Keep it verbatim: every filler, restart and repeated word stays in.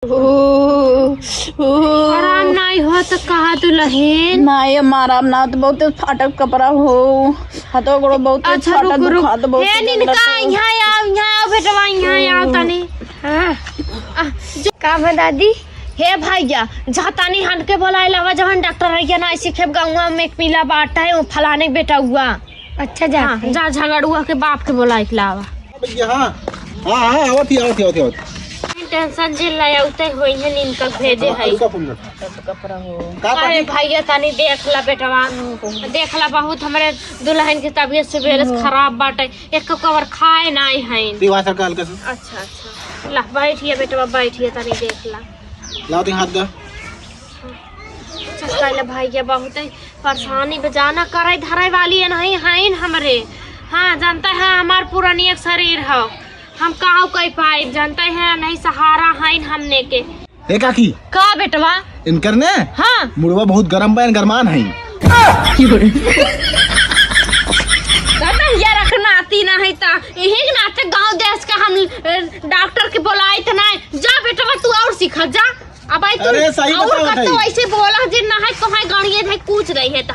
ओ, ओ। आराम नाई हो त कहा दुलहिन? नाई, हमारा आराम ना हो त बहुत फाटत कपड़ा हो। हाथो गोड़ो बहुत अच्छा, फाटत, रुक, रुक। दुखात बहुत हे निनका, जबरदस्त। यहाँ आओ, यहाँ आओ बेटवा, यहाँ आओ तनी। हाँ। आ, जो का भा दादी? हे भैया, जा तनी हनके बोलाए लावा, जवन डॉक्टर है ना, ऐसी खेप गाँव में एक मिला बाटा है, वो फलाने बेटा हुआ। अच्छा, जा। हाँ, जा झगड़ुआ के बाप के बोलाए के लावा। भैया, हाँ। हाँ, हाँ, आवत ही, आवत ही, आवत ही, आवत ही। टेंशन जिन लाया, उते होई है, नीन तक भेजे हाँ, है। रुका, फोन रखा। का अरे कही? भैया, तनी देख ला बेटवा, देख ला, बहुत हमरे दुलहिन के तबियत सुबेरे से खराब बाटे, एक कवर खाए नाई है। तू वहाँ सरकार हल्का से। अच्छा, अच्छा, ला बैठिए बेटवा, बैठिए, तनी देख ला। लाओ, तू हाथ दा। चस्काइला भैया, बहुत ही परेशानी बा, जाना करे धरे वाली है नहीं है हमरे। हाँ, जानते हैं हमार पुरानी एक शरीर है, हम काउ कह पाए, जानते हैं नहीं सहारा है हमने के। ए काकी। का बेटवा? इनकर ने? हाँ। मुड़वा बहुत गरम बा, इन गरमान है। कहता है, ये रखना आती ना है ता, यही के नाते गांव देश का हम, ए, डॉक्टर के बोलाइत ना। जा बेटवा, तू और सीखा, जा। अब आई तू अरे, सही और बताओ, कत्तो बताई। ऐसे बोला जे ना है, तो है गाड़िए धै कूच रही है ता।